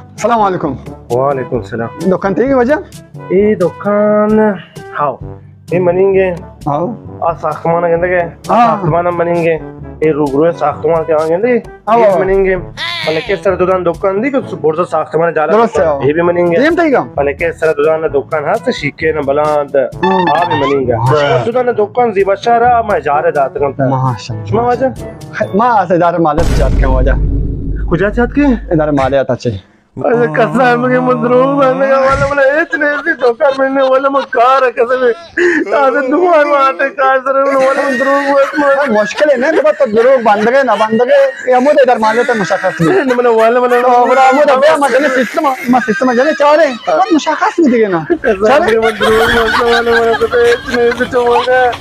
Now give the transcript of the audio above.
السلام علیکم۔ وعلیکم السلام۔ دکان تئی واجہ؟ اے دکان، ہاؤ، اے منیگ ءَ۔ ہاؤ۔ آ ساختمان گندگ ءَ، آ ہاں۔ ساختمان ہم منیگ ءَ۔ اے روبرو ساختمان کہ آ گندگ ءَ، ہاؤ، اے ہاؤ۔ منیگ ءَ۔ بلے کہ سر دو دان دکان دی کہ برزا ساختمان جالا، درست ہے، ہاؤ۔ اے بھی منیگ ءَ۔ ایم تئی گم؟ بلے کہ سر دو دان دکان ہست، شیکین بلاند، ہاں۔ آ بھی منیگ ءَ۔ ماشاءاللہ۔ دو دان دکان زیبا شہر ءَ ما اجارہ داتگ انت۔ ماشاءاللہ۔ شما واجہ؟ ما آسے ادارہ مالیات چات کن واجہ۔ کجا چات کن؟ ادارہ مالیات چے۔ اچھا، قسم کہ من دروغ بندگ ءَ، والا من ہچ نیستی، دکان من نے، والا من کار ءَ قسم۔ تازہ دوار ماتے کار سر، والا من دروغ بندگ ءَ۔ مشکل ہے نا، تو دروغ بندگ ءَ، نہ بندگ ءَ، یہ ہمود ادارہ مالیات مشخص بھی۔ نہ، من والا من تو بڑا ہمود ابھی ہم جنے سسٹم، ما سسٹم جنے چارے، مشخص بھی دیگه نا۔ قسم چارے؟ کہ من دروغ بندگ ءَ، والا من تو ہچ نیستی تو والا۔